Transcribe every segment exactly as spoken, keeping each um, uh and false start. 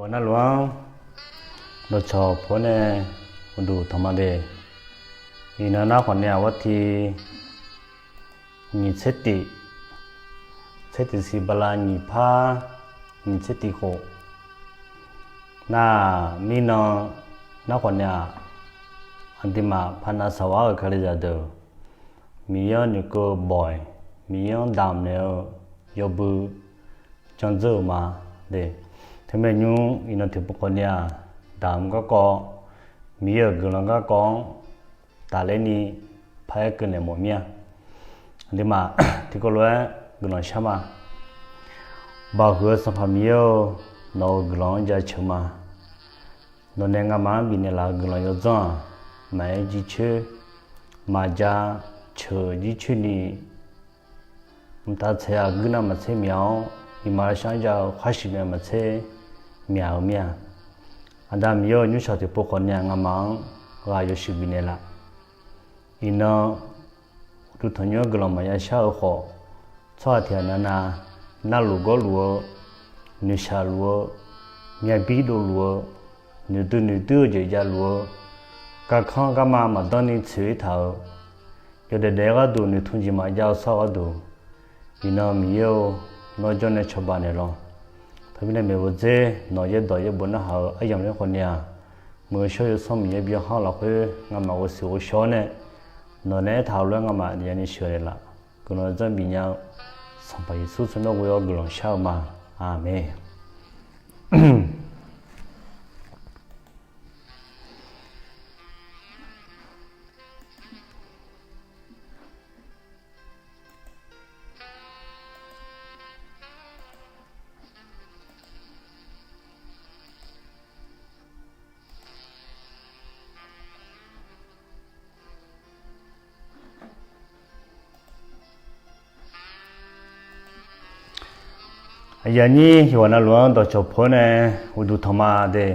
Navluf-anr dawqcawq pawr nae uqduq tanq ma de. Iqnan nar khawf nae-aq, wawrtiq nyiq tser tif, tser tif siq bala nyiq par nyiq tser tif khof. Nar mirnan nar khawf nae-aq, aqduimaf paqnav saqwar-euq kalizaq deuq, Miqyaer-anr noeqkeuv bawq-iq, Miqyaer-anr damq naeq-eu yawbui janr dzeur-euq ma de. Teumirnae nymr iqnan tiqpov khawf nae-aq, damq garkawv, Miqyaer-euq guiqlanq garkawv-anr tafler ni paraer keuv naeq mawf mir-a. Aqduimaf tiqkawv lof-aer guiqlanq shar ma. Baoq huiq-eu Sanqpaq Miqyaer-or, nawq-euq guiqlanq-anr jaceuq ma. Nawq nae ngamaf-anr bifnaeq laf-euq guiqlanq yawdzanr-aq, maqaer jircoer, maqja ceuq jircoer ni, mqtav tsaeq-eu aqguir navmaqtser myaq-awr, iqmalavshav-anr jav-eu khar shuif myavmaqtser myaq-eu mir-a. Aqda Miqyaer-euq nymrshawq tiqpov khawf nae-aq, ngamaf-anr ghaq yawshuif bifnaeq laf. Iqnan uqduq tanqnymr-anr guiqlanq maqya shar-eu khawf, tsawrhaq tiq ghaq navnav navluf gawrluf-eu, noeqshaq luf-eu, myavbir dovluf-eu, noeqdui noeqdui-eu jeq javluf-eu, garkanr garma maqdanr ni tsoeq-ir taq-euq, yawdaef daef-aer gharduq noeqtmq jeq maqjav-eu tsawrhaq gharduq, iqnan Miqyaer-or, nawr jawr nae cawba naeq lawq. Teumirnae maeqhu dzer nawq yaerdawq yaerbof narhaq-euq aryamq laer khawf nae-aq, muiq-eu shawr-eu yawsanr Miqyaer byanhar-eu lafkhoer ngamaf ghovshuif ghovshaw-awr nae, nawq nae aertaq-eu lof-aer ngamaf ya'ni sheuqnaeq laf. Guiqlanq zanr bifnya-eu Sanqpaq Yeqsur tsawrmyanr ghoe-awr guiqlanq shar-eu ma. Aqmeq. Aqyuif aqnyir yawqghaq navluf-anr dawqcawq pawr nae uqduq tanq ma de.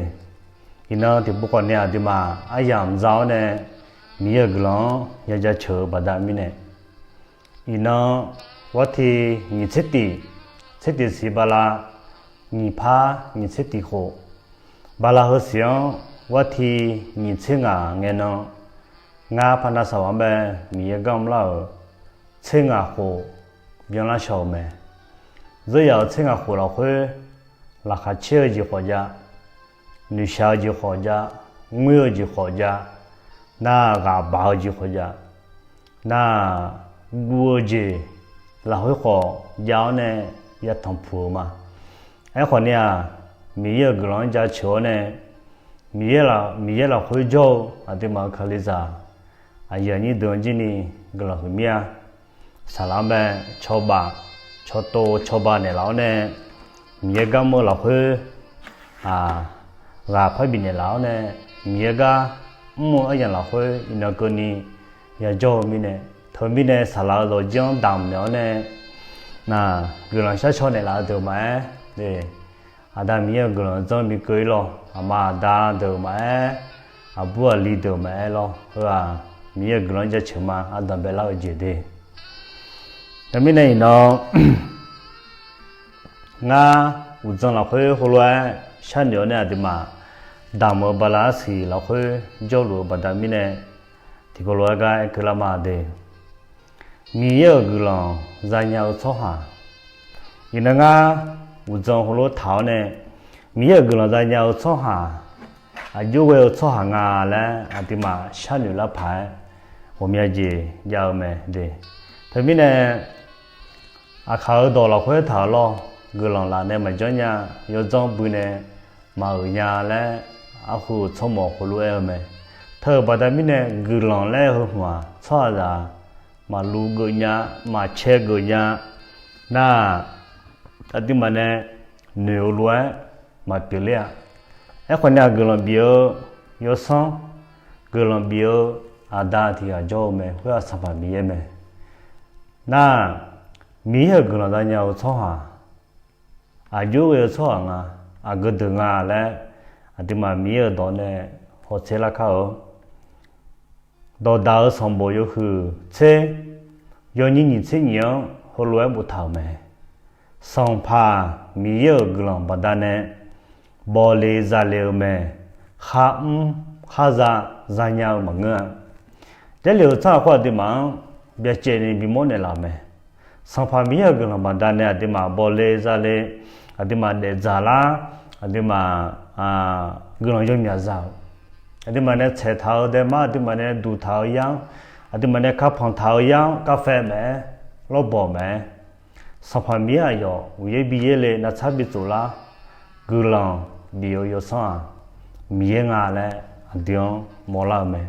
Iqnan tiqpov khawf nae aqduimaf aryamq za-awr nae Miqyaer-euq guiqlanq-anr ya jaceuq-eu baqda mirnae, iqnan wawrtiq nyiq tser tif, tser tif siq bala nyiq par nyiq tser tif khof, bala heu siq-anr wawrtiq nyiq tser ngaq ngae nan, ngar paqnav saqwaq-anr bae Miqyaer gar mrlar-euq tser ngaq khof byanlar shaw-eu mae. Zeur yaf-euq tser ngaq khof lafkhoer, laqkhaq caer-eu jeq khawf jav, noeqshaq-eu jeq khawf jav, ngoer-eu jeq khawf jav, nar ghaq baq-eu jeq khawf jav, nar guv-eu jeq lafkhoer khawf jav-awr nae yatanq puq-euq ma. Aerkhawf ni-aq, Miqyaer-euq guiqlanq-anr jaceuq-awr nae, Miqyaer lafkhoer jawr-eu aqduimaf-euq kalizaq aqyuif aqnyir deuq-anr jir ni guiqlanq huiq mir-a. Saqlaq-anr bae cawbaf cawtov cawba naeqlaf-awr nae, Miqyaer gar mr-eu lafkhoer ghaq par bifnaeq laf-awr nae, Miqyaer gar mr-eu aryamq lafkhoer iqnan keuvni yajawr-eu mirnae, teumirnae saqlaq-eu dawqjir-anr damq naeq-awr nae, nar guiqlanq shar caw naeqlaf-eu deuq maqaer, aqda Miqyaer-euq guiqlanq zanr bi keuv-ir lawr. Aqma aqda deuq maqaer, aqbur aqli deuq maqaer lawr. Heu-aq, Miqyaer-euq guiqlanq-anr jaceuq ma ardanq baelar-eu jeq de. Teumirnae iqnan ngar uqdzan lafkhoer heulof-aer sharnoeq-awr nae aqduimaf damq-eu bala arsiq lafkhoer jawrluf-eu baqda mirnae, tiqkawv lof-aer gar aer keuvlar ma de. Miqyaer-euq guiqlanq zanya-eu tsawrhaq. Iqnan ngar uqdzan heulof taq-awr nae, Miqyaer-euq guiqlanq zanya-eu tsawrhaq, aqjox ghae-eu tsawrhaq nga laer aqduimaf sharnoeq lar paq-aer ghawqmya jeq jav-eu mae de. Teumirnae aqkaq-eu dawq lafkhoer taq-euq lawr, guiqlanq laf nae maqjanr nya, yawdzanr bui nae maqeuq nya laer, arhu-euq tsawrmawq khoerlof-aer-eu mae. Teu-euq baqda mirnae guiqlanq laer-eu heu hmq-aq, tsawrhaqzaq maqluv geuf nya, maqcae geuf nya nar, aqduimaf nae noeq-eu lof-aer maqpyeuf ler-a. Aerkhawf ni-aq, guiqlanq bif-eu yawsanr, guiqlanq bif-eu aqda tiq ghaq jawr-eu mae, khoer-aq Sanqpaq Miqyaer mae. Nar, Miqyaer-euq guiqlanq zanya-eu tsawrhaq, aqjox ghae-eu tsawrhaq nga, aqgeu deuq nga laer, aqduimaf Miqyaer-euq dawq nae hawtser lar kar-eu. Dawqdaq-eu sanqbof yawhuiq tser, yawnyir nyiq tser nyiq-anr heulof-aer boftaq-euq mae. Sanqpaq Miqyaer-euq guiqlanq baqdanae, bawle zale-eu mae. Kharmr kharza zanya-eu maqngeur-a. Jarlif-euq tsanr-aq khoer aqduimaf-anr byacaevni bimawr naeqlaf-euq mae. Sanqpaq Miqyaer-euq guiqlanq baqdanae aqduimaf bawle zale, aqduimaf daefdzaq lar, aqduimaf guiqlanq yawmyaq za-euq, aqduimaf nae tsaeq taq-eu daema, aqduimaf nae duq taq-eu yar-anr, aqduimaf nae kapanq taq-eu yar-anr kavfae mae-aer, lawrbawq mae-aer, Sanqpaq Miqyaer aqyawf uqyaer bi yaerle navtsar bi tsoflar guiqlanq bif-eu yawsanr-aq, Miqyaer nga laer aqdui-anr mawrlar-eu mae.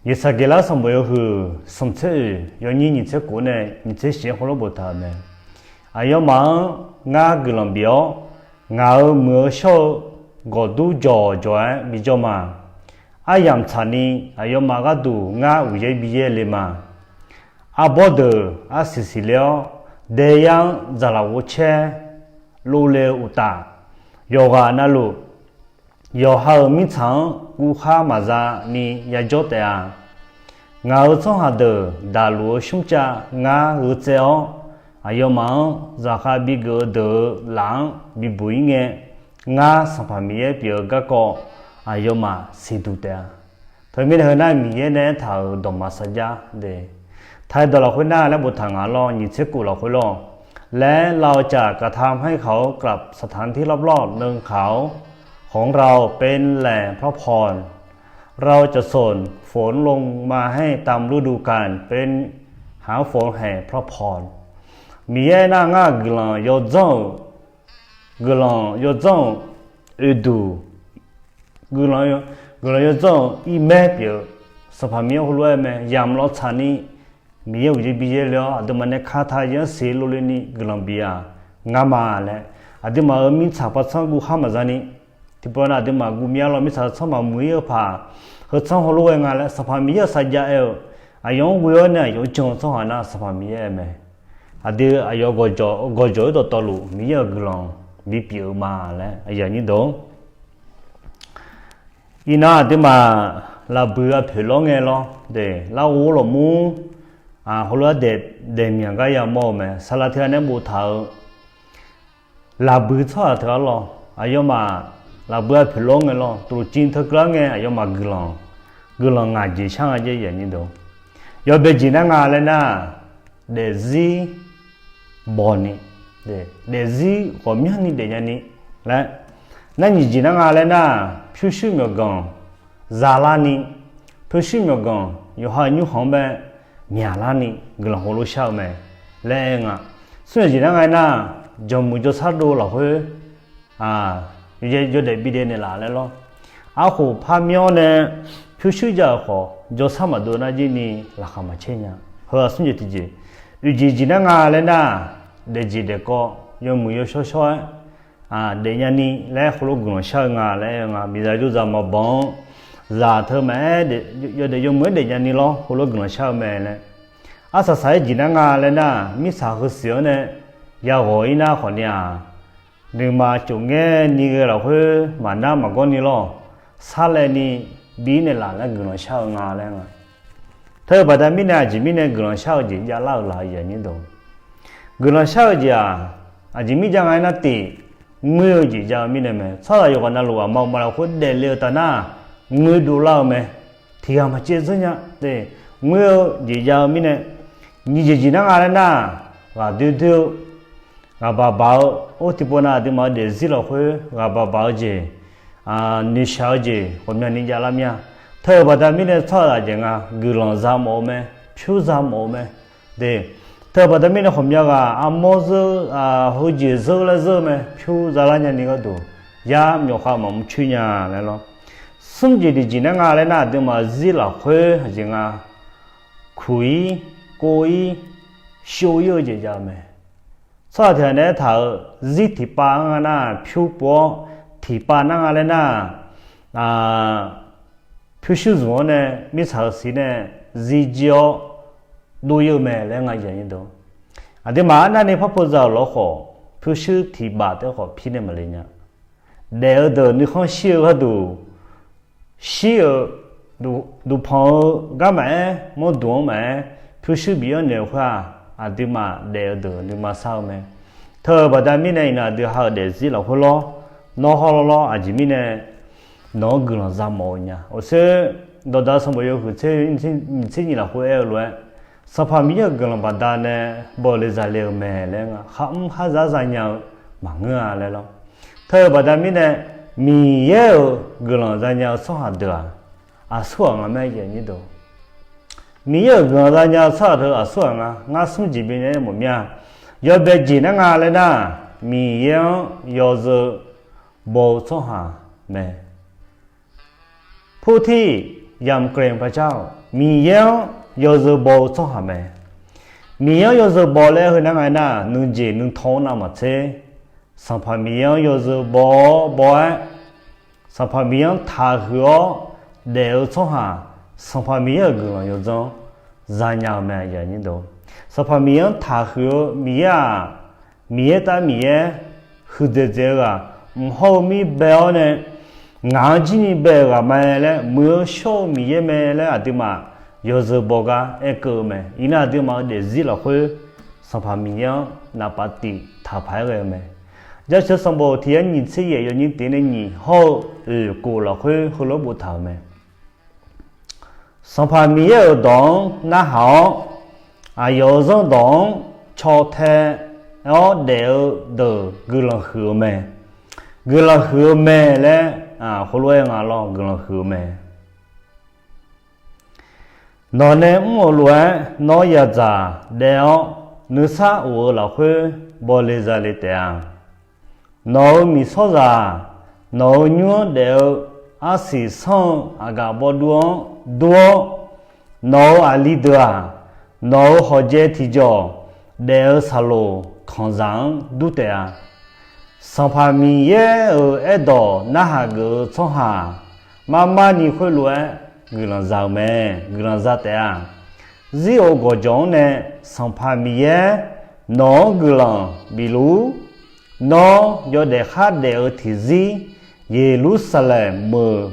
Yeqsaqgeqlar sanqbof yawhuiq smq tser oeq yawnyir nyiq tser kof nae nyiq tser shif-anr heulof boftaq-euq mae. Aqyawfmaf-anr ngar guiqlanq bif-awr, ngaq-euq muiq-eu shawr-eu gawqdur jawqjawq-aer bijawr ma. Aryamq tsaqni aqyawfmaf gharduq ngar uqyaer bi yaerle ma. Arbawr deuq arsiq siqle-awr, daeyar-anr dzaqlaf ghovcaer lovle-eu uqtaf, yawqghaq navluf yawqha-euq mirtsaq-anr guvkhar maqza ni yajawr taef-a. Ngaq-euq tsawrhaq deuq daqluf-eu shmrcav ngar gheutsaev-awr, aqyawfmaf-anr zaqkhav bigeuf-eu deuq-euq laf-anr bibuq-ir ngae, ngar Sanqpaq Miqyaer pyeuf-eu garkawv aqyawfmaf siqduq taef-a. Teumirnae heu nar Miqyaer nae aertaq-euq dawqma sarjax de, taqdawq lafkhoer nar laer boftaq ngaq lawr, nyiq tser kof lafkhoer lawr, laer lav-eu caf กระทำให้เขากลับสถานที่รอบๆ เนินเขาของเราเป็นแหล่งพักผ่อน เราจะส่งฝนลงมาให้ตามฤดูกาล เป็นหางฝนแห่งพระพร Miqyaer nar ngar guiqlanq yawdzanr-euq, guiqlanq yawdzanr-euq oeqduq, guiqlanq yawdzanr-euq irmaer pyeuf-eu Sanqpaq Miqyaer heulof-aer mae. Yamq lawtsaq ni Miqyaer uqyaer bi yaerle-awr, aqduimaf nae kataq yanr siq lovle ni guiqlanq bif-aq ngar ma laer, aqduimaf-euq mirtsaq paqtsanr guvkhar maqza ni, tiqpov nar aqduimaf guvmya lawr mirtsaq tsanr maqmuiq-ir-eu paq, heu tsanr heulof-aer nga laer Sanqpaq Miqyaer-euq sarjax aer-eu, aqyawf-anr ghoe-awr nae aqyawf-anr jan-eu tsawrhaq nar Sanqpaq Miqyaer aer mae. Aqdui aqyawf gawqjawq-eu dawqtawvluf Miqyaer-euq guiqlanq bipyeuf-eu ma laer aqyuif aqnyir deuq-or, iqnan aqduimaf lafbuiq arpoeq lawr ngae lawr, larghov lawqmur heulof-aer daeq, daeqmyaq gar yamawr-eu mae. Saqlaq teughaq nae boftaq-eu lafbuiq tsawrhaq teughaq lawr, aqyawfmaf lafbuiq arpoeq lawr ngae lawr, ตรุษจีน teukeuvlar ngae aqyawfmaf guiqlanq, guiqlanq ngaq jeq shar nga jaev-ir aqnyir deuq. Yawbae jeq nar nga laer nar, daefzir bawni, daefzir ghawqmyanrni daefnya ni laer, nar nyiq jeq nar nga laer nar, pyurshuir myawqganq zalar ni, pyurshuir myawqganq yawqha nymrkhanq-anr bae myaqlar ni guiqlanq heulof shar-eu mae laer aer nga. Smr yawq jeq nar nga aer nar, jawqmuiq jawrshar dov lafkhoer yawdaef bidaef naeqlaf laer lawr. Arkhof par myanr nae pyurshuir jav-euq khawf jawrshar maqdov nar jir ni laqkhaq maqcaer nya. Heu-aq smr jeq tiqjeq. Oeq jeq jeq nar nga laer nar, daefjeq daefkawv yawmuiq yawshawr shawr-aer daefnya ni laer heulof guiqlanq shar-eu nga laer aer-eu nga. Miqzaq jawrzaq maqbanq-anr zaq teu maqaer, yawdaef yawmuiq-aer daefnya ni lawr heulof guiqlanq shar-eu mae laer. Arsaq saq-aer jeq nar nga laer nar, mirtsaq heusiq-anr nae yaghawq-ir nar khawf ni-aq, nuima cofngaer ni ghae lafkhoer maqnar maqgawr ni lawr, sarlaev ni bi-ir naeqlaf laer guiqlanq shar-eu nga laer nga. Teu-eu baqda mirnae aqjeq mirnae guiqlanq shar-eu jeq javlar-euq laf-eu aqnyir deuq, guiqlanq shar-eu jeq-aq, aqjeq mirjav nga aer nar tif ngoer-eu jeq jav-eu mirnae mae. Tsawrhaq yawqghaq navluf aqma uqma lafkhoer daefle-eu taf nar, ngoer dovlar-eu mae. Tiqghaq maqcaev dzeur nya te, ngoer-eu jeq jav-eu mirnae. Nyiq jeq jeq nar nga laer nar, ghaqdoer doer-eu, ghaqbaq baq-eu, or tiqpov nav aqduimaf-eu daefzir lafkhoer ghaqbaq baq-eu jeq, noeqshaq-eu jeq ghawqmyani javlar mir-a. Teu-eu baqda mirnae tsawrhaqzaq jeq nga guiqlanq za mawf-eu mae, pyur za mawf-eu mae. Teu-eu baqda mirnae ghawqmya ghaq armawr zeur, heujeq zeur laer zeur-eu mae, pyur zalar nyani gharduq yar myawqkhav maqmr coer nya laer lawr. Smr jeq tiqjeq nar nga laer nar, aqduimaf zir lafkhoer aqjeq nga kuq-ir, kov-ir, shov-ir-eu jeq jav-eu mae. Tsawrhaq tiqghaq nae aertaq-euq zir tiqpav-anr nga nar pyur pov-awr, tiqpav nar nga laer nar, pyurshuir zmq-anr nae mirtsaq-euq siq nae zir jir-awr dov-ir-eu mae laer nga. Aqduimaf arnavni parpov za-euq lawr khawf, pyurshuir tiqbaf taef khawf pir nae maqle nya. Daef-eu deuq nuikhanr shir-eu gharduq, shir-euq duqpanq-eu gar maqaer, mawrduq-anr maqaer, pyurshuir bif-anr naeq-eu khoer-aq, aqduimaf daef-eu deuq nuima sar-eu mae. Teu-eu baqda mirnae iqnan aqdui ha-euq daefzir lafkhoer lawr, Nawr hawrlawr lawr, aqjeq mirnae nawq-anr guiqlanq za mawf-eu nya. Awqshoer dawqdaq sanqbof yawhuiq tser nyiq tser nyiq lafkhoer aer-eu lof-aer, Sanqpaq Miqyaer-euq guiqlanq baqda nae baw le za le-eu mae laer nga. Kharmr kharzar zanya-eu maqngeur-a laer lawr. Teu-eu baqda mirnae, Miqyaer-euq guiqlanq zanya-eu tsawrhaq deuq-aq, aqsur ghaq nga mae. Miqyaer-euq guiqlanq zanya-eu tsawrhaq deuq aqsur ghaq nga. Ngar smr jeq byae nae aer mawf mir-a. Yawbae jeq nar nga laer nar, Miqyaer-anr yawzeu baw-eu tsawrhaq mae. ผู้ที่ยำเกรงพระเจ้า Miqyaer-anr yawzeu baw-eu tsawrhaq mae. Miqyaer-anr yawzeu baw laer heu nar nga aer nar, nuijeq nuitan-anr navmaqtser, Sanqpaq Miqyaer-anr yawzeu baw-awr baw-aer, Sanqpaq Miqyaer-anr taqhuiq-awr daef-eu tsawrhaq, Sanqpaq Miqyaer-euq guiqlanq yawdzanr zanya-eu mae. Sanqpaq Miqyaer-anr taqhuiq-eu Miqyaer-aq, Miqyaer taef Miqyaer huiqdzaeq dzaeq-eu ghaq, mq hawr-eu mir bae-awr nae ngaq-anr jir ni bae-euq ghaq mae laer, muiq-eu shawr-eu Miqyaer mae laer aqduimaf yawzeu baw gar aerkeuv-eu mae. Iqnan aqduimaf-euq daefzir lafkhoer Sanqpaq Miqyaer-anr naqpav tiq taqpaq-aer ghae-eu mae. Jaceuq sanqbof tiq yar nyiq tser yaef yawnyir tiq nae nyiq hawr-eu oeq kof lafkhoer heulof-aer boftaq-euq mae. Sanqpaq Miqyaer-euq dawq-anr narhaq-awr, aqyawf-euq zanrdawq-anr caw tae-awr daef-eu deuq guiqlanq huiq-eu mae. Guiqlanq huiq-eu mae laer heulof-aer nga lawr, guiqlanq huiq-eu mae. Nawq nae mr-euq lof-aer nawr yadzaq daef-awr, nuisar of-eu lafkhoer baw le za le taef-a. Nawq-euq miqsawrzaq, nawq-euq nymr-anr daef-eu arsiq sanr-eu aqgaf bawvduv-anr dur-awr, nawq-euq aqli deuq-aq, nawq-euq hawqjaev tiqjawq daef-eu saqloq kanqzaq-anr dur taef-a. Sanqpaq Miqyaer-euq aerdawq narhaq geuf-eu tsawrhaq, marmar ni khoerlof-aer guiqlanq za-eu mae. Guiqlanq za taef-a. Zir of gawqjawq-anr nae Sanqpaq Miqyaer nawq-anr guiqlanq bifluf-ur. Nawr yawdaef khar daef-eu tiqzir Yeqlursaqlaeq meuq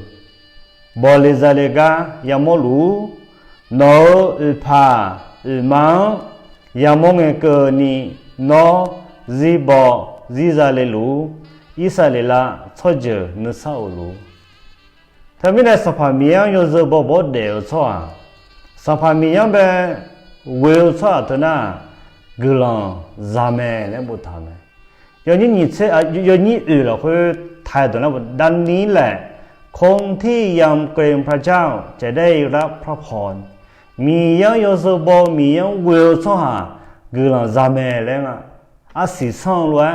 baw le za le gar yamawr luf-ur. Nawq-euq oeqpaq oeqma-anr yamawr ngae keuvni, nawr zir baw zir za le luf-ur. Irsaqleqlav tsawrjeuq nuisar of luf-ur. Teumirnae Sanqpaq Miqyaer-anr yawzeu baw baw-awr daef-eu tsawrhaq, Sanqpaq Miqyaer-anr bae ghoe-eu tsawrhaq teu nar, guiqlanq za mae laer boftaq-euq mae. Yawnyir nyiq tser, yawnyir oeq lafkhoer taq-aer dawq nar, ดังนี้แหละ คนที่ยำเกรงพระเจ้า จะได้รับพระพร Miqyaer-anr yawzeu baw-eu, Miqyaer-anr ghoe-eu tsawrhaq guiqlanq za mae laer nga. Arsiq sanr-eu lof-aer,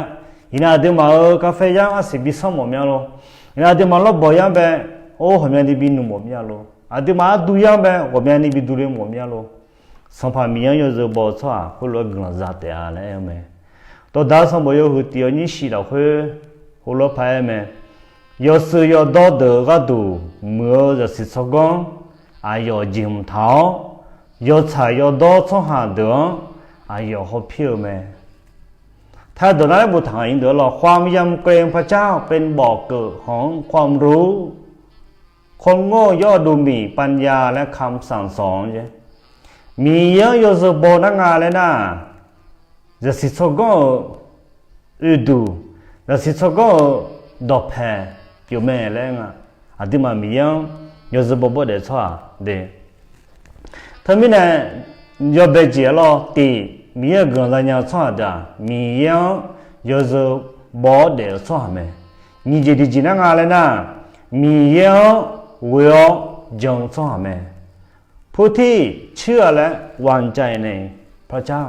iqnan aqduimaf-euq กาแฟ yar-anr arsiq bi sanr mawf mya lor. Iqnan aqduimaf lawrbawq yar-anr bae, or, ghawqmyani bi nuq mawf mya lor. Aqduimaf ardu yar-anr bae ghawqmyani bi duq le mawf mya lor. Sanqpaq Miqyaer-anr yawzeu baw-eu tsawrhaq khoerlof-aer guiqlanq za taef-a laer aer-eu mae. Dawqdaq sanqbof yawhuiq tiq yawnyir shif lafkhoer heulof-aer paq-aer mae. Yawshuif yawdawr deuq-euq gharduq muiq-eu zaqsiq tsawrganr aqyawf jeqhmq taq-awr, yawtsaq yawdawr tsawrhaq deuq-anr aqyawf hawpir-eu mae. Taedawq nar-aer boftaq nga deuq-a lawr, ความยำเกรงพระเจ้าเป็นบ่อเกิดของความรู้ คนโง่ย่อมดูหมิ่นปัญญาและคำสั่งสอน Miqyaer-anr yawzeu baw nar nga laer nar, zaqsiq tsawrganr-euq oeqduq, zaqsiq tsawrganr-euq dawqpae pyeuf mae laer nga. Aqduimaf Miqyaer-anr yawzeu baw baw daef tsawrhaq de. Teumirnae yawbae jeq-a lawr tiq, Miqyaer-euq guiqlanq zanya-eu tsawrhaq deuq-aq, Miqyaer-anr yawzeu baw-awr daef-eu tsawrhaq mae. Nyiq jeq tiq jeq nar nga laer nar, Miqyaer-anr ghoe-awr jan-eu tsawrhaq mae. ผู้ที่เชื่อและวางใจในพระเจ้า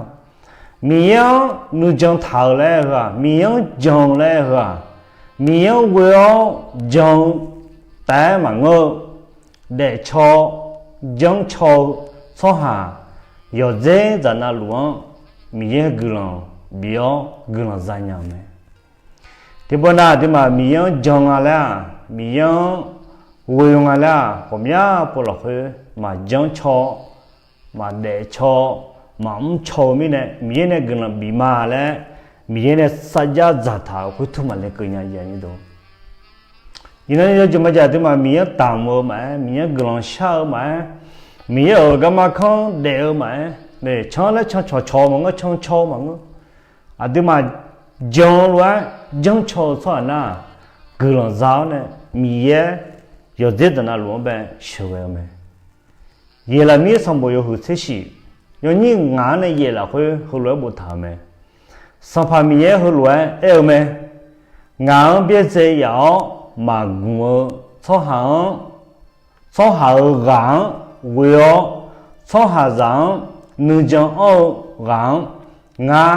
Miqyaer-anr nuijan taq-euq laer heu-aq, Miqyaer-anr jan-eu laer heu-aq, Miqyaer-anr ghoe-awr jan-eu taef-aer maqngeur-eu, daefcaw janrcaw-eu tsawrhaq yawqdzer dzaqnavluf-anr Miqyaer guiqlanq bif-awr guiqlanq zanya-euq mae. Tiqpov nav aqduimaf Miqyaer-anr jan nga laer-aq, Miqyaer-anr ghoe nga laer-aq, ghawqmya pov lafkhoer maqjanr caw, maqdaef caw, maqmr caw-eu mirnae, Miqyaer nae guiqlanq bif ma laer, Miqyaer nae sarjax dzaqtaq-euq khoertur maqle keuv nya. Iqnan yawjeq maqjav aqduimaf Miqyaer-anr damq-eu maqaer, Miqyaer-anr guiqlanq shar-eu maqaer, Miqyaer-euq garma kanr daef-eu maqaer, can laer can cawqcawq maqngeur, can caw-eu maqngeur. Aqduimaf jan-eu lof-aer janrcaw-eu tsawrhaq nar, guiqlanq za-awr nae Miqyaer yawqdzer daqnav luf-anr bae sheuqghae-eu mae. Yeqlaqmir sanqbof yawhuiq tser shif yawnyir ngaq-anr nae yaef lafkhoer heulof-aer boftaq-euq mae. Sanqpaq Miqyaer heulof-aer aer-eu mae. Ngaq-anr byaerdzae yaf-awr maqgmq-eu tsawrhaq-anr, tsawrhaq-euq ghaq-anr ghoe-awr, tsawrhaqzaq-anr nuijan anr-eu ghaq-anr ngar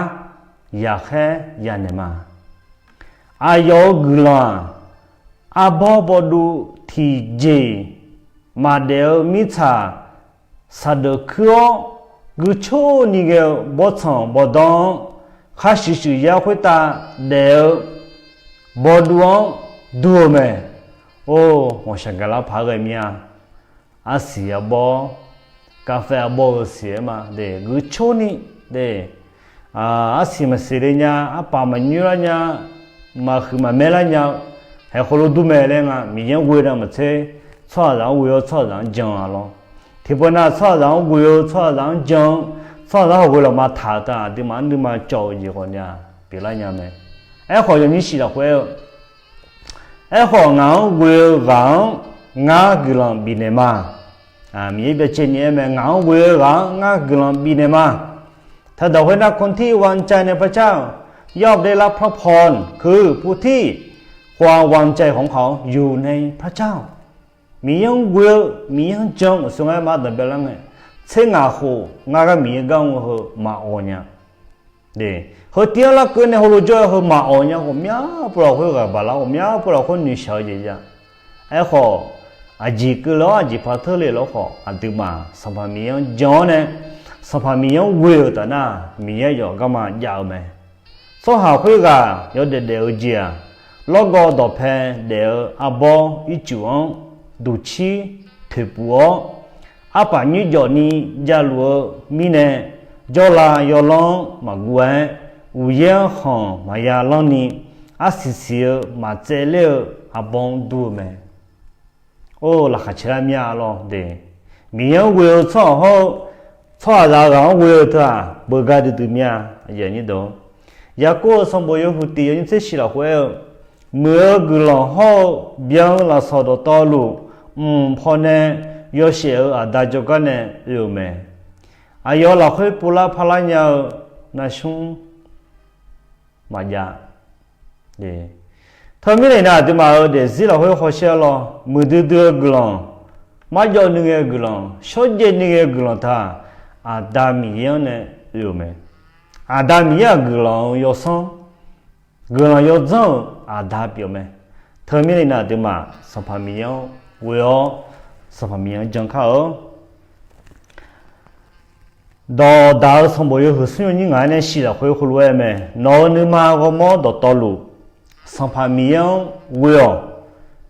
yaqkhaer yanaeq ma. Aqyawf-euq guiqlanq-aq, arbawr bawduv tiqjeq maqdaef-eu mirtsaq saqdeuf kuir-awr, guicoer ni ghae-eu bawrtsanq bawrdanr-anr khar shuif shuif yar khoertav daef-eu bawduv-anr dur-eu mae. Or, ghawqshaq gaqlar paq-aer ghae mir-a. Arsiq arbawr, kaffae arbawr-eu siq-aer ma de, guicoer ni de, arsiq maqsiq le nya, arpaf maqnyoer lar nya, maqhuiq maqmaer lar nya-eu, haeq khoerlof dur mae laer nga. Miqyaer-anr ghoe-eu navmaqtser, tsawrhaqzaq-anr ghoe-awr tsawrhaqzaq-anr jan-a lawr. Tiqpavnav tsawrhaqzaq-anr ghoe-eu tsawrhaqzaq-anr jan-eu, tsawrhaqzaq hawghoe lafma taq-euq taf aqduimaf-anr nuima cawv-eu jeq khawf nya pyeuflar nya mae. Aerkhawf yawnyir shif lafkhoer aer-eu, Aerkhawf ngaq-anr ghoe-eu ghaq-anr ngar guiqlanq bifnaeq ma. Miqyaer byacaevni aer mae, ngaq-anr ghoe-eu ghaq-anr ngar guiqlanq bifnaeq ma. ถ้าเดาให้นักคนที่วางใจในพระเจ้าย่อมได้รับพระพร คือความวางใจของเขาอยู่ในพระเจ้า Miqyaer-anr ghoe-eu, Miqyaer-anr jan-eu uqshoe ngar-aer ma danqbae lar ngae, tser ngaq khof ngar gar Miqyaer gar mr-eu heu maqawq nya. Heu tiv-anr larkeuv nae heulof jawr-eu heu maqawq nya ghawqmya pov lafkhoer ghaq baq lar, ghawqmya pov lafkhoer noeqshaq-eu jeq ya. Aerkhawf, aqjeq keuvle-awr aqjeq par teurle lawr khawf, aqduimaf Sanqpaq Miqyaer-anr jan-awr nae, Sanqpaq Miqyaer-anr ghoe-euq taf nar, Miqyaer yawf garma jav-eu mae. Tsawrhaq khoerghaq yawdaef daef-eu jeq-aq, lawrgawv dawqpae daef-eu arbawr ircuf-anr duqcir toeqpuf-awr, arpaf nyoerjawf ni javluf-eu mirnae, jawrlav yawlanr maqguv-aer, uqyaer-anr khanq maqya lanr ni, arsiq siq-eu maqtsaevler-eu arbawr-anr dur-eu mae. Or, laqkhaq caelar mir-a lawr de. Miqyaer-anr ghoe-eu tsawrhaq hawr-eu, tsawrhaqzaq ghaq-anr ghoe-eu teu-aq, beugar duidui mir-a. Yaqkov-euq sanqbof yawhuiq tiq yawnyir tser shif lafkhoer aer-eu, muiq-eu guiqlanq hawr-eu byan-eu lafsawq dawqtawvluf, mq pawnae yawshaef-euq aqda jawrgar nae oe-euq mae. Aqyawf lafkhoer povlar parlar nya-eu narsmr maqjav. Teumirnae iqnan aqduimaf-euq daefzir lafkhoer hawsher-a lawr, muiqdui dui-eu guiqlanq, marjawv nuighae guiqlanq, shawrjaev nuighae guiqlanq taq, Aqda Miqyaer-anr nae oe-euq mae. Aqda Miqyaer-aq guiqlanq-euq yawsanr, guiqlanq yawdzanr-euq Aqda pyeuf mae. Teumirnae iqnan aqduimaf Sanqpaq Miqyaer-anr ghoe-awr, Sanqpaq Miqyaer-anr jan kar-eu Dawqdaq-eu sanqbof yawhuiq smr yawnyir ngaq-aer nae shif lafkhoer heulof-aer mae, Nawq-euq nuima ghawrmawr dawqtawvluf, Sanqpaq Miqyaer-anr ghoe-awq.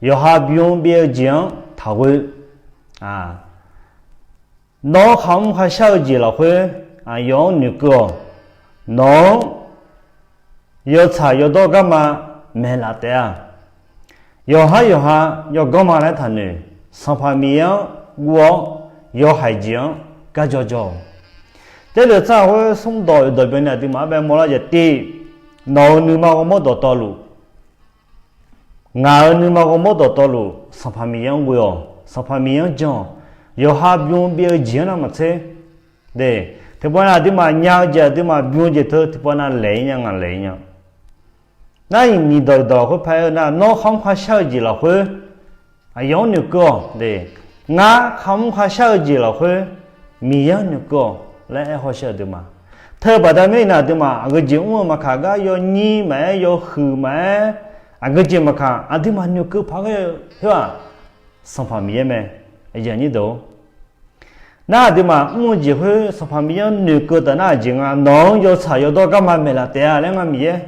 Yawqha bym byav-eu jeq-anr taqghoe. Nawr kharmr kharshar-eu jeq lafkhoer aqyawf-anr noeqkeuv-awq. Nawq-anr yawtsaq yawdawr garma maeqlaf taef-a. Yawqhar yawqha yawganr ma laer taqnoeq. Sanqpaq Miqyaer-anr guv-awr, yawhaiq jeq-anr garjaw jaw-awq. Jarlif tsar khoer smr dawq oeq dawq byanni aqduimaf-anr bae mawrlar jaeq tiv, nawq-euq nuima ghawrmawr dawqtawvluf, ngaq-euq nuima ghawrmawr dawqtawvluf, Sanqpaq Miqyaer-anr ghoe-awq, Sanqpaq Miqyaer-anr jan-awq. Yawqha bym byav-eu jeq-anr navmaqtser, de, tiqpavnav aqduimaf nya-eu jeq aqduimaf bym-eu jeq teu tiqpavnav laeq-ir nya ngaq laeq-ir nya. Nar-iq miqdawq dawq khoer paer-eu nar, Nawr kharmr kharshar-eu jeq lafkhoer aqyawf-anr noeqkeuv-awq de. Ngar kharmr kharshar-eu jeq lafkhoer Miqyaer-anr noeqkeuv-awq laer aer hawsher aqduimaf. Teu baqda mirnae aqduimaf aqgeujeq mr-eu maqkaq gar yawnyir maqaer, yawhuiq maqaer, aqgeujeq maqkaq aqduimaf noeqkeuv paq ghae-eu khoer-aq, Sanqpaq Miqyaer mae. Nar aqduimaf mr-eu jeq khoer Sanqpaq Miqyaer-anr noeqkeuv taf nar, aqjeq nga nawq-anr yawtsaq yawdawr garma maeqlaf taef-a laer nga Miqyaer.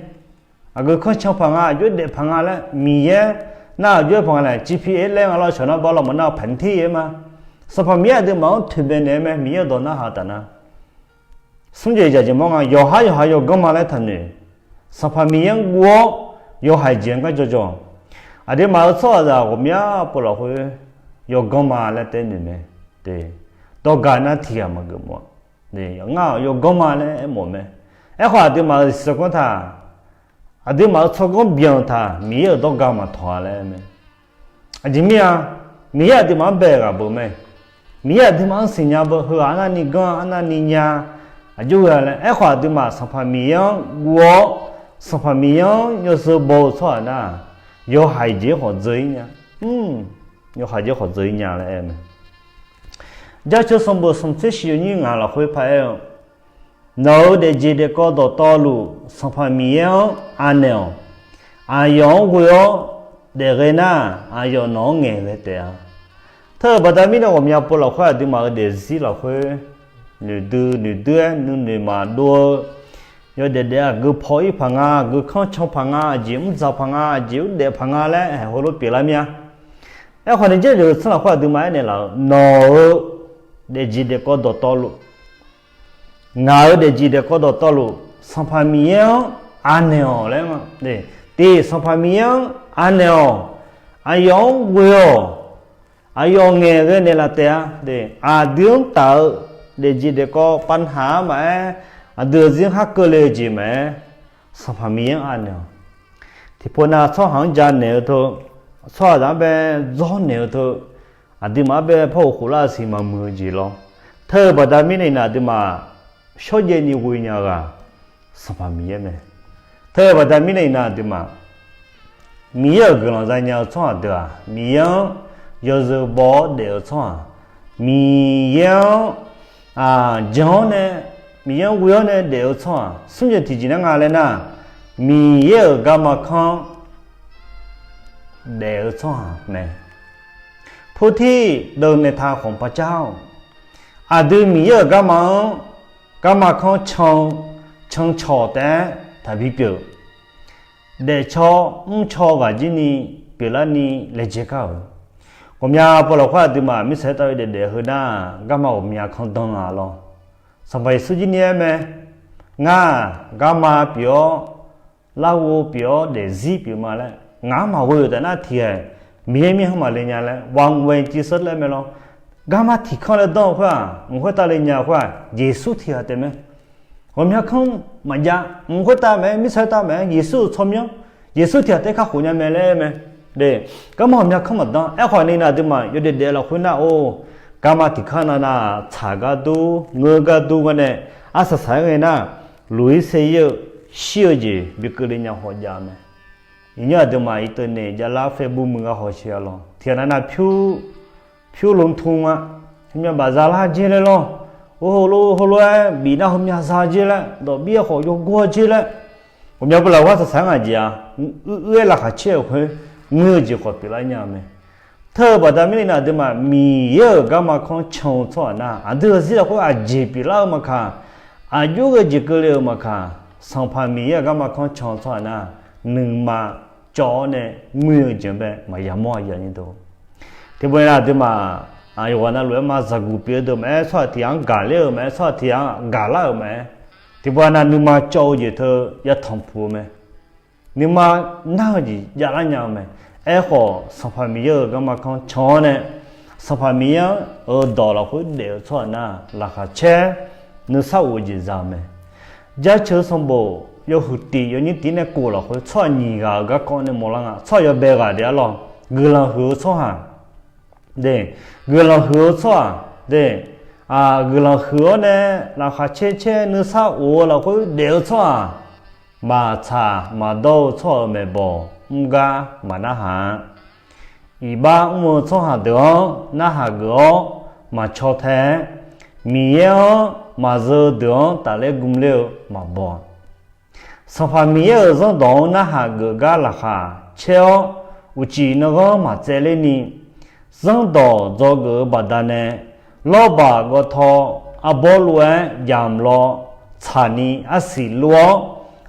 Aqgeu kanrcan paq nga, aqjox daef paq nga laer Miqyaer nar, aqjox-aer paq nga nae G P S laer nga lawr, shawq nar baw lawq mawf nar paq tir-aer ma. Sanqpaq Miqyaer aqduimaf-anr toeqmaeq naeq-aer mae, Miqyaer-euq dawq narhaq taf nar. Smr jeq jaqjeq mawr nga, yawqhar yawqha yawganr ma laer taqnoeq. Sanqpaq Miqyaer-anr guv-awr, yawhaiq jeq-anr garjaw jaw. Aqduimaf-euq tsawrhaqzaq ghawqmya pov lafkhoer yawganr ma laer taef noeq mae. Dawqgaq nar tiqghaq maqgeuf mawf-a. Ngar-aq yawganr ma laer aermawf mae. Aerkhawf aqduimaf-euq siqsaqkanr taq Aqduimaf-euq tsawrganr byanq taq Miqyaer-euq dawrga maqtawq-a laer mae. Aqjeq mir-a, Miqyaer aqduimaf-anr bae ghaq beu mae. Miqyaer aqduimaf-anr siqnya beu, heughaq arnavni ganr-a, arnavni nya, aqjox ghae laer. Aerkhawf, aqduimaf Sanqpaq Miqyaer-anr guv-awr, Sanqpaq Miqyaer-anr yawzeu baw-eu tsawrhaq nar, yawhaiq jeq-aer khawf dzeur-ir nya. Yawhaiq jeq-aer khawf dzeur-ir nya laer aer mae. Jaceuq sanqbof smq tser shiq yawnyir ngaq lafkhoer paraer-eu, Nawq-euq daefjeq daefkawv dawqtawvluf Sanqpaq Miqyaer-anr anaeq-awq. Aqyawf-anr ghoe-awr daefghae nar, aqyawf nawq-anr ngaeqghae taef-a. Teu-euq baqda mirnae ghawqmya pov lafkhoer aqduimaf-euq daefzir lafkhoer noeqdui noeqdui-aer nuinoeq maqdov-eu, yawdaef daef-aq geupaw-ir paq nga, geukanr can paq nga, aqjeq mrdzaq paq nga, aqjeq urdaef paq nga laer haeq heulof pyeuflar mir-a. Aerkhawf ni, Jarlif-eu tsanr lafkhoer aqduimaf aernaeq laf-eu, Nawq-euq daefjeq daefkawv dawqtawvluf, ngaq-euq daefjeq daefkawv dawqtawvluf Sanqpaq Miqyaer-anr anaeq-awq laer. Tiq, Sanqpaq Miqyaer-anr anaeq-awq. Aqyawf-anr ghoe-awq. Aqyawf ngaeqghae naeqlaf taef-a. Aqdui-anr taf-eu daefjeq daefkawv pavnaq-anr maqaer, aqdui-euq zir-anr khar keuvle-eu jeq maqaer, Sanqpaq Miqyaer-anr anaeq-awq. Tiqpov nav tsawrhaq-anr janaeq-eu teu, tsawrhaqzaq-anr bae dzawrnaeq-eu teu, aqduimaf-anr bae par ghof khoflar-eu siq maqmuiq-eu jeq lawr. Teu-eu baqda mirnae iqnan aqduimaf shawrjaev ni ghoe nya-eu ghaq Sanqpaq Miqyaer mae. Teu-eu baqda mirnae iqnan aqduimaf Miqyaer-euq guiqlanq zanya-eu tsawrhaq deuq-aq, Miqyaer-anr yawzeu baw-awr daef-eu tsawrhaq, Miqyaer-anr jan-awr nae, Miqyaer-anr ghoe-awr nae daef-eu tsawrhaq, smrjeq tiqjeq nar nga laer nar, Miqyaer-euq garma kanr daef-eu tsawrhaq mae. ผู้ที่เดินในทางของพระเจ้า Aqdui Miqyaer-euq garma-anr, garma kanr can, can cawq taef-aer taqbi pyeuf. Daefcaw mrcaw ghaq jir ni pyeuflarni laejae kar-euq. Ghawqmya pov lafkhoer aqduimaf mirtsaq-aer tavle daef daef heu nar, garma ghawqmya kanr dan-a lawr. Sanqpaq Yeqsur jir ni aer mae, Ngar-aq garma pyeuf-awr, larghov pyeuf-awr daefzir pyeuf ma laer, ngaq-anr maqghoe-euq taef nar tiqghaq Miqyaer mirkhanq maqle nya laer วันเวง Jesus laer mae lawr. Garma tiqkanr laer danr-eu khoer-aq, mq khoertav le nya-eu khoer-aq, Yeqsur tiqghaq taef mae. Ghawqmya kanr maqjav, mq khoertav maqaer, mirtsaq khoertav maqaer, Yeqsur-euq tsawrmyanr, Yeqsur tiqghaq taef kakhof nya mae laer mae. Garma ghawqmya kanr maqdan. Aerkhawf ni nar aqduimaf yawdaef daef lafkhoer nar-or, garma tiqkanr navnav tsaq gardur, ngeur gardur gar nae arsaq saq-aer ghae nar, luq-ir saer-ir-eu shir-eu jeq bi keuvle nya haw jav mae. Iqnyir aqduimaf iqteunaeq javlar Facebook muiq gar hawsher-a lawr. Tiqghaq navnav pyur, pyur ลงทุน-a, heumya baf zalar jer laer lawr. Or heulof heulof-aer bif nar heumya za jer laer, dawqbir-aer khawf yawgor jer laer, ghawqmya pov lafkhoer arsaq saq-aer ngaq jeq-a, uir uir-aer laqkhaq caer-euq khoer, ngeur-eu jeq khawf pyeuflar nya-eu mae. Teu-eu baqda mirnae nar aqduimaf Miqyaer-euq garma kanr can-eu tsawrhaq nar, aqdui-euq zir lafkhoer aqjeq pyeuflar-eu maqkaq, aqjox ghae jeq keuvle-euq maqkaq, Sanqpaq Miqyaer-euq garma kanr can-eu tsawrhaq nar, nuima cawv-awr nae ngoer-eu jeq bae maqya mawr-a ya ni deuq. Tiqpov nar aqduimaf yawqghaq navluf-aer ma zaqguq pyeuf-eu deuq maqaer, tsawrhaq tiqghaq-anr gaqler-euq maqaer, tsawrhaq tiqghaq-anr gaqlar-euq maqaer, tiqpov nar nuima cawv-eu jeq teu yatanq puq-eu mae. Nuima nar-eu jeq javlar nya-eu mae. Aerkhawf Sanqpaq Miqyaer-euq garma kanr can-awr nae, Sanqpaq Miqyaer-anr-euq dawq lafkhoer daef-eu tsawrhaq nar, laqkhaq caer nuisar of-eu jeq za-eu mae. Jaceuq sanqbof yawhuiq tiq yawnyir tiq nae kof lafkhoer tsawrhaq nyiq ghaq-euq garkawv nae mawrlar nga. Tsawrhaq yawbae ghaq daef-ar lawr, guiqlanq huiq-eu tsawrhaq. Guiqlanq huiq-eu tsawrhaq, guiqlanq huiq-awr nae laqkhaq caer caer nuisar of-eu lafkhoer daef-eu tsawrhaq, maqtsaq maqdawr-eu tsawrhaq-euq maeqbawq mr gar maqnarhaq-a. Iqbax mr-eu tsawrhaq deuq-anr narhaq geuf-awr maqcaw tae-aer, Miqyaer-anr maqzeu deuq-anr tafler gmler-eu maqbaw-a. Sanqpaq Miqyaer-euq zanrdawq-anr narhaq geuf gar laqkhaq caer-awr, uqcif nanghanr maqtsaevler ni, zanrdawq dzawgeuf-eu baqdanae, lawrbaq gawtaw arbawr lof-aer yamq law tsaqni arsiq luf-awr,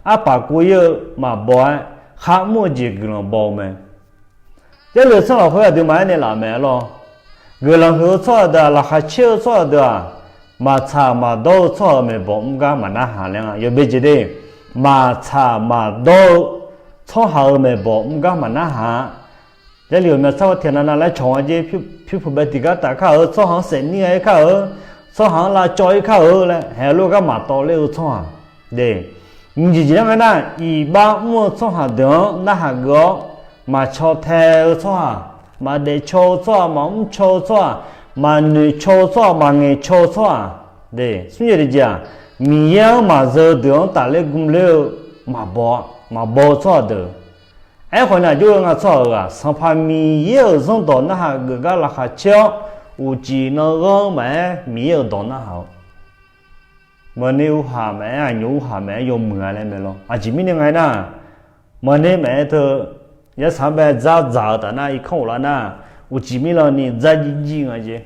arpaq kov-ir-eu maqbaw-aer kharmr-eu jeq guiqlanq baw-eu mae. Jarlif-eu tsanr lafkhoer aqduimaf aernaeq laf mae-ar lawr. Guiqlanq huiq-eu tsawrhaq deuq-aq, laqkhaq caer-eu tsawrhaq deuq-aq, maqtsaq maqdawr-eu tsawrhaq-euq maeqbawq mr gar maqnarhaq laer nga. Yawbae jeq de, maqtsaq maqdawr-eu tsawrhaq-euq maeqbawq mr gar maqnarhaq-a. Jarlif-euq myavsar-awr tiqnan nav laer cawq-a jer, pyur puq bae tiqgar taf kar-eu, tsawrhaq-anr saef nir gha-ir kar-eu, tsawrhaq-anr lavcawv-ir kar-eu laer haeq lof gar maqtawv ler-eu tsawrhaq de, Nyiq jeq jeq nar ngae nar, iqbax mr-eu tsawrhaq deuq-anr narhaq geuf-awr, maqcaw tae-eu tsawrhaq, maqdaef caw-eu tsawrhaq, maqmr caw-eu tsawrhaq, maqnoeq caw-eu tsawrhaq, maqngaeq caw-eu tsawrhaq, smr jeq tiq jeq-aq, Miqyaer-anr maqzeu deuq-anr tafler gmler-eu maqbaw, maqbaw-eu tsawrhaq deuq. Aerkhawf ni aqjox-aer nga tsawrhaq-euq-aq, Sanqpaq Miqyaer-euq zanrdawq narhaq geuf gar laqkhaq caer-awr, uqcif nanghanr maqaer Miqyaer-euq dawq narhaq-awr, maqni urhaq maqaer, aqnyoq urhaq maqaer, yawmuiq-a laer mae lawr. Aqjeq mirnae nga aernar, maqni maqaer teu, yarsaq-anr bae dzardzaq-eu taf nar, irkanr ghoflar nar, uqcif mirlanni dzarjir jir nga jeq.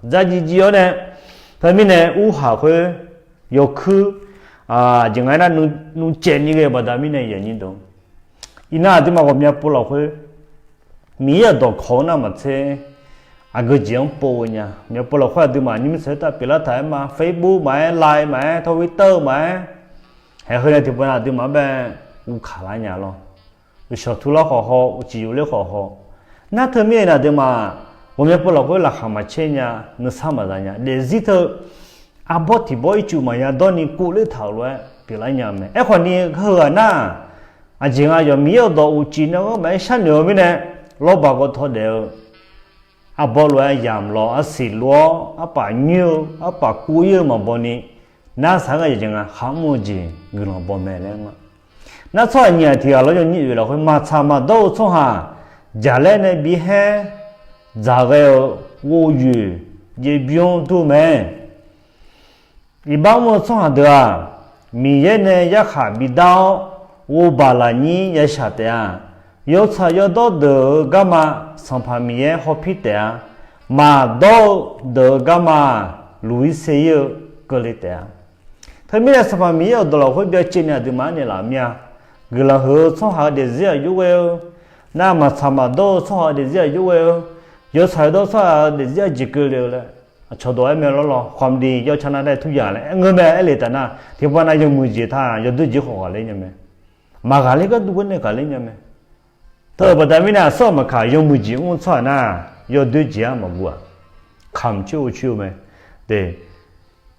Dzarjir jir-awr nae, teumirnae urhaq khoer, yawkuir, aqjeq nga aernar, nmrcaev ni ghae-eu baqda mirnae yanyir deuq, iqnan aqduimaf ghawqmya pov lafkhoer, Miqyaer-euq dawqkawq-eu nar maqtser, aqgeu jeq-anr pov-eu nya. Ghawqmya pov lafkhoer aqduimaf nymr saeq-aer tav pyeuflar taq-aer ma, Facebook maqaer, Line maqaer, Twitter maqaer, haeq heu nae tiqpov nar aqduimaf-anr bae uvkaq lar nya lawr. Uqshawq turlar khawf haw, uqcif yufler khawf haw. Nar teumirnae aqduimaf ghawqmya pov lafkhoer laqkhaq maqcaer nya, nuisar maqza nya. Daefzir teu arbawr tiq bawr ircuf maqya dawrni kovler taq-euq lof-aer pyeuflar nya mae. Aerkhawf ni heughaq nar, aqjeq nga yawq Miqyaer-euq dawq uqcif nanghanr maqaer sharnoeq-eu mirnae, lawrbaq gawtaw daef-eu arbawr lof-aer yamq lawq, arsiq lof-awr arpaf nyoer-eu arpaf kuv ir-eu maqbaw ni, nar saq-aer ghae jeq nga kharmr-eu jeq guiqlanq baw mae laer nga. Nar tsawrhaq nyiq-aq tiq ghaq lawr yawnyir oeq lafkhoer maqtsaq maqdawr-eu tsawrhaq jaqlaer nae bihaer dzaq ghae-eu ghovyoeq jaev bymr dur mae. Iqbax mr-eu tsawrhaq deuq-aq, Miqyaer nae yarkhaq bidar-awr, ghovbaq lafnyir yashaq taef-a. Yawtsaq yawdawr deuq-euq garma, Sanqpaq Miqyaer hawpir taef-a. Maqdawr-eu deuq-euq garma-aq, luq-ir ser-ir-eu keuvle taef-a. Teumirnae Sanqpaq Miqyaer-euq dawq lafkhoer byacaevni aqduimaf-anr naeqlaf mir-a. Guiqlanq huiq-eu tsawrhaq-euq daefzir aqjox ghae-eu, nar maqtsaq maqdawr-eu tsawrhaq-euq daefzir aqjox ghae-eu, yawtsaq yawdawr tsawrhaq-euq daefzir aqjeq keuvle-eu laer, aqcawq dawq-aer mae lawr lawr, ความดีย่อมชนะทุกอย่าง laer aer ngeur mae. Aerle taf nar, tiqpavnav yawmuiq jeq taq yawdoer jeq khawf ghaqler nya mae. Maqghaqler gharduq gharnae ghaqler nya mae. Teu-euq baqda mirnae aqsur-aq maqkaq yawmuiq jeq mr-eu tsawrhaq nar, yawdoer jeq-anr maqguv-aq, kamq coer-eu coer-eu mae.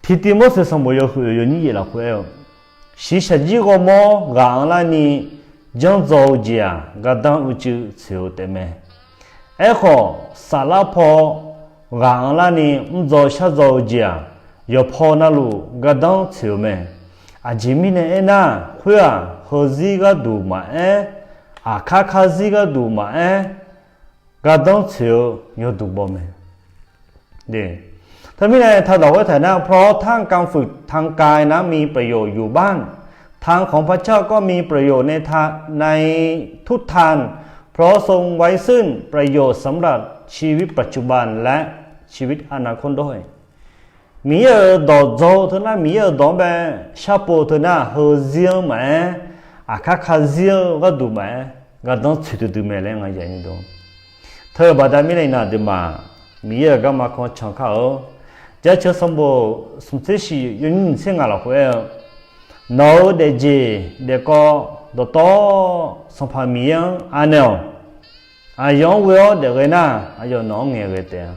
Tiqtiv Morseq sanqbof yawhuiq yawnyir yaef lafkhoer aer-eu, shiqshaq jir ghawrmawr ghaq-anr larni janrdzaw-eu jeq-aq, gardanr uicuiv tsoeq-eu taefmae. Aerkhawf, saflar paw ghaq-anr larni mrdzaw shardzaw-eu jeq-aq, yawqpaw navluf gardanr tsoeq-eu mae. Aqjeq mirnae aernar, khoer-aq, heuzir gharduq maqaer, aqkar karzir gharduq maqaer, gardanr tsoeq-eu yawduq baw mae. Teumirnae taqdawq khoertav nar, เพราะท่านกำฝึกทางกายนั้นมีประโยชน์อยู่บ้าง ทางของพระเจ้าก็มีประโยชน์ในทาง ในทุกทาง เพราะทรงไว้ซึ่งประโยชน์สำหรับชีวิตปัจจุบันและชีวิตอนาคตด้วย Miqyaer-euq dawq dzaw-eu teu nar, Miqyaer-euq dawq-anr bae sharpov teu nar, heuzir-anr maqaer, aqkar karzir-eu gharduq maqaer, gardanr tsoeq duidui mae laer nga yanyir deuq. Teu-euq baqda mirnae iqnan aqduimaf Miqyaer-euq garma kanr can kar-eu. Jaceuq sanqbof smqtser shif yawnyir nyiqtser ngaq lafkhoer aer-eu, nawq-euq daefjeq daefkawv dawqtawv Sanqpaq Miqyaer-anr anaeq-awq. Aqyawf-anr ghoe-awr daefghae nar, aqyawf nawq-anr ngaeqghae taef-a.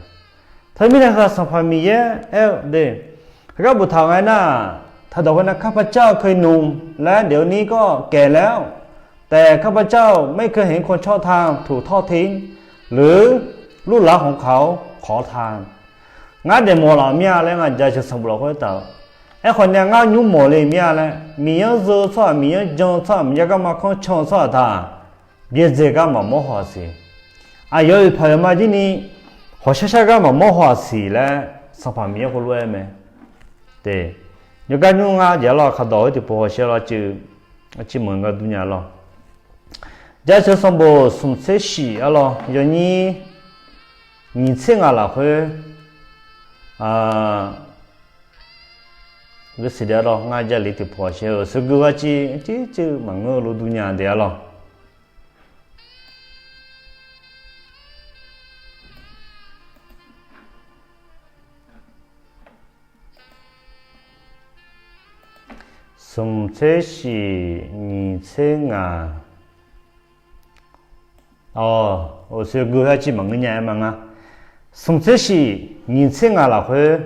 Teumirnae heu Sanqpaq Miqyaer aer-eu de, heugar boftaq-euq nga aernar, taqdawq khoernar, ข้าพเจ้าเคยหนุ่ม laer daef-eu nir kawr kaeq laer-awr, แต่ข้าพเจ้าไม่เคยเห็นคนชอบธรรมถูกทอดทิ้ง หรือลูกหลานของเขาขอทาน Ngar daefmawf laf-euq mir-a laer nga jaceuq sanqbof lafkhoer taf-eu. Aerkhawf ni ngar nymr mawf le mir-a laer, Miqyaer-anr zeu-eu tsawrhaq, Miqyaer-anr jan-eu tsawrhaq, Miqyaer garma kanr can-eu tsawrhaq taq, byaerdzae gar maqmawr haw-aq siq. Aqyawf-euq paq-euq ma jir ni, hawqshar shar gar maqmawr haw-aq siq laer, Sanqpaq Miqyaer heulof-aer mae. Yawgar nymr ngar jeq-a lawr, kaqdawq-eu tiqpov hawsher lawr, civ manq gar dur nya lawr. Jaceuq sanqbof smqtser shif-a lawr, yawnyir nyiqtser ngaq lafkhoer, siqdae lawr, ngar jali tiqpov hawsher-eu suigu gar civ, civ civ maqngeur-eu lof dur nya de-a lawr. Smqtser shif nyiqtser ngaq. Awq, suigu gar civ maqngeur nya-aer ma ngar. Smqtser shif nyiqtser ngaq lafkhoer,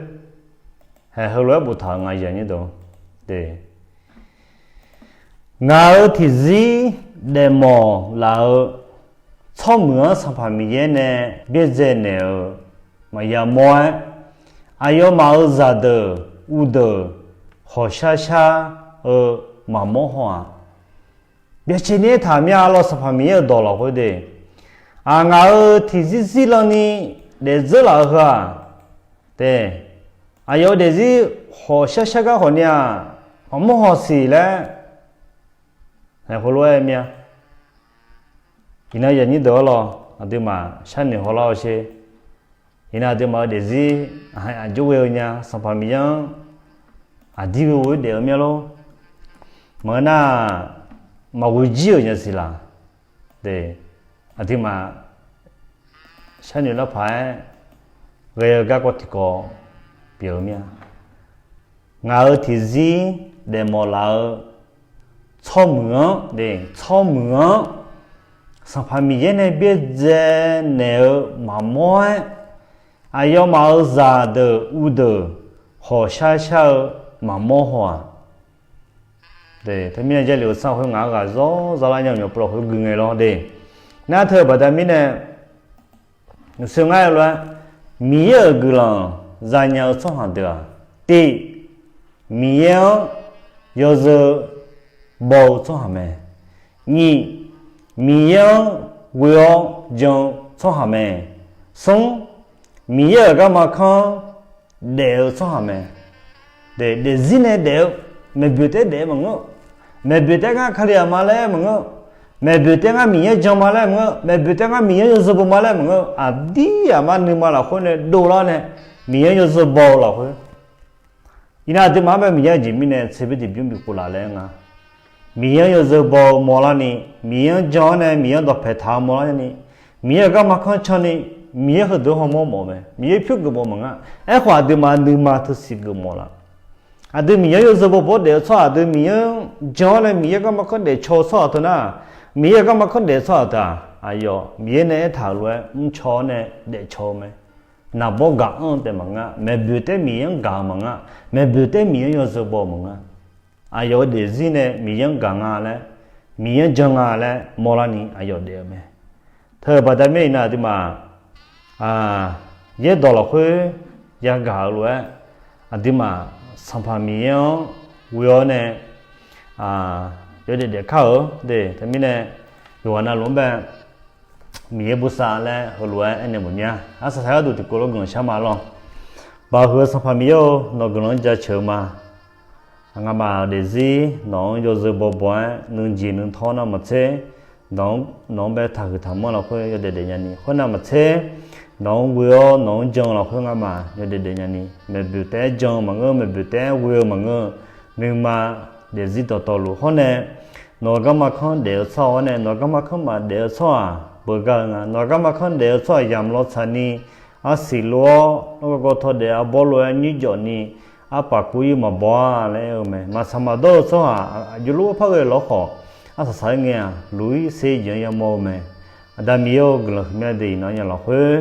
haeq heulof-aer boftaq-euq nga yanyir deuq. De, Ngaq-euq tiqzir daefmawf laf-eu tsawrmuiq-anr Sanqpaq Miqyaer nae byaerdzae naeq-euq maqya mawr-aer, aqyawfmaf-euq zaqdeuq uvdeuq hawqshar shar-eu maqmawr haw-aq. Byacaevni aertaq mir-a lawr, Sanqpaq Miqyaer-euq dawq lafkhoer de. Aq, ngaq-euq tiqzir zirlanni daefdzeur laf-eu heu-aq, de, aqyawf-euq daefzir hawqshar shar gar khawfni-aq, maqmawr haw siq laer aer heulof-aer mir-a. Iqnan yaqnyir deuq-anr lawr, aqduimaf sharnoeq hawlar-eu sher. Iqnan aqduimaf-euq daefzir aqjov ghae-eu nya, Sanqpaq Miqyaer-anr aqdir ghoe-aer daef-eu mir-a lor. Maqngeur nar, maqghoe jir-euq nya siq laq. De, aqduimaf sharnoeq lar paq-aer ghae-eu garkawv tiqkawv pyeuf-eu mir-a. Ngaq-euq tiqzir daefmawf laf-eu tsawrmuiq-anr, de, tsawrmuiq-anr Sanqpaq Miqyaer nae byaerdzae naeq-eu maqmawr-aer, aqyawfmaf-euq zaqdeuq uvdeuq hawqshar shar-eu maqmawr haw-aq. Teumirnae Jarlif-eu sanr khoer ngaq-anr ghaq zawr zalar nya-eu myawqpov lafkhoer gui ngae lawr de. Nar teu-eu baqda mirnae, uqshoe ngar-aer lof-aer, Miqyaer-euq guiqlanq zanya-eu tsawrhaq deuq-aq, tiq, Miqyaer-anr yawzeu baw-eu tsawrhaq mae. Nyiq, Miqyaer-anr ghoe-awr jan-eu tsawrhaq mae. Smr, Miqyaer-euq garma kanr daef-eu tsawrhaq mae. Daefzir nae daef-eu, maeqboeq taef-aer daef-eu maqngeur. Maeqboeq taef-aer ngar Kali-aq ma laer maqngeur. Maeqboeq taef-aer ngar Miqyaer jan ma laer maqngeur. Maeqboeq taef-aer ngar Miqyaer yawzeu baw ma laer maqngeur. Aqdir aqma nuima lafkhoer nae dovlar nae, Miqyaer yawzeu baw-eu lafkhoer. Iqnan aqduimaf-anr bae Miqyaer-eu jeq mirnae tserbymr tiqbymr bipov laf laer nga. Miqyaer-anr yawzeu baw-eu mawrlarni, Miqyaer-anr jan-awr nae Miqyaer-anr dawqpae taq-eu mawrlarni, Miqyaer-euq garma kanr canni, Miqyaer heudeuq hawmawr mawf mae. Miqyaer pyur geufmawf maqnga. Aerkhawf aqduimaf nuima teusiq geufmawf laf. Aqdui Miqyaer-anr yawzeu baw baw-awr daef-eu tsawrhaq, aqdui Miqyaer-anr jan-awr nae Miqyaer garma kanr daefcaw-eu tsawrhaq teu nar, Miqyaer-euq garma kanr daef-eu tsawrhaq teu-aq, aqyawf Miqyaer nae aertaq-euq lof-aer mrcaw-awr nae daefcaw-eu mae. Naqbawr gaq-anr-eu taef maqnga. Maeqboeq taef-aer Miqyaer-anr gaq-eu maqnga. Maeqboeq taef-aer Miqyaer-anr yawzeu baw-eu maqnga. Aqyawf-euq daefzir nae Miqyaer-anr gaq nga laer, Miqyaer-anr jan nga laer mawrlarni aqyawf daef-eu mae. Teu-eu baqda mirnae iqnan aqduimaf yaerdawq lafkhoer yagaq-eu lof-aer, aqduimaf Sanqpaq Miqyaer-anr ghoe-awr nae yawdaef daef kar-eu de. Teumirnae yawqghaq navluf-anr bae Miqyaer bosav laer heulof-aer aernaeq mawf mir-a. Arsaq saq gharduq tiqkawv lof guiqlanq shar ma lawr. Baqhuiq-eu Sanqpaq Miqyaer-or, nawq guiqlanq-anr jaceuq-eu ma. Ngamaf-euq daefzir nawq-anr yawzeu baw baw-aer nuijeq nuitawr navmaqtser, nawq-anr bae taqhuiq taqmanr lafkhoer yawdaef daef nyani khoernav maqtser, nawq-anr ghoe-awr nawq-anr jan-eu lafkhoer ngamaf yawdaef daef nyani, maeqboeq taef-aer jan-eu maqngeur, maeqboeq taef-aer ghoe-eu maqngeur, nuima daefzir dawqtawvluf hawr nae, nawq-euq garma kanr daef-eu tsawrhaq-awr nae nawq-euq garma kanr maqdaef-eu tsawrhaq beugar-eu nga. Nawq-euq garma kanr daef-eu tsawrhaq yamq lawtsaq ni, arsiq lof-awr nawr garkawv tawdaef arbawr lof-aer nyirjawf ni, arpaf kuv ir maqbaw-a laer aer-eu mae. Maqsaq maqdawr-eu tsawrhaq aqjox lof-aer par ghae lawr khawf, arsaq saq-aer ngae-aq, luq-ir ser jeq-anr yamawr-eu mae. Aqda Miqyaer-or, guiqlanq huiqmya deuq iqnan nya lafkhoer,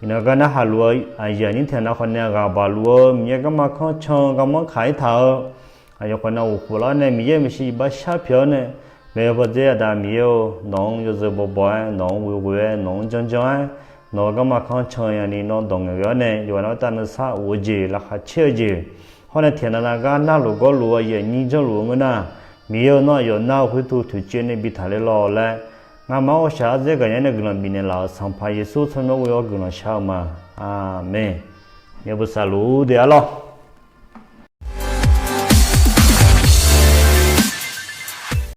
iqnan gar narhaq luf-eu aqyuif aqnyir tiqghaq nav khawf nae ghaq baq luf-eu Miqyaer garma kanr can-eu garmanr kaq-ir taq-eu, aqyawf khawf nav ghof khof lar-awr nae Miqyaer-euq maeqshi iqbax shar pyaeq-awr nae, maeqyaw pawdzer Aqda Miqyaer-or, nawq-anr yawzeu baw baw-aer, nawq-anr ghoe ghoe-aer, nawq-anr janr janr-aer, nawq-euq garma kanr can nyani nawr dawq ngaeq ghae-awr nae yawqghaq navluf-anr tav nuisar of-eu jeq, laqkhaq caer-eu jeq, hawr nae tiqghaq nav nav gar narluf gawrluf-eu aqyuif aqnyir janrluf-eu ngeur nar, Miqyaer-or, nawr aqyawf nar-eu khoertav toeqciv nae bi taqler lawr laer, ngamaf-anr ghawqshaq ardzaer gaqnya nae guiqlanq bifnaeq laf-euq Sanqpaq Yeqsur tsawrmyanr ghoe-awr guiqlanq shar-eu ma. Aqmeq. Miqyaer bosav luf-ur de arlawr.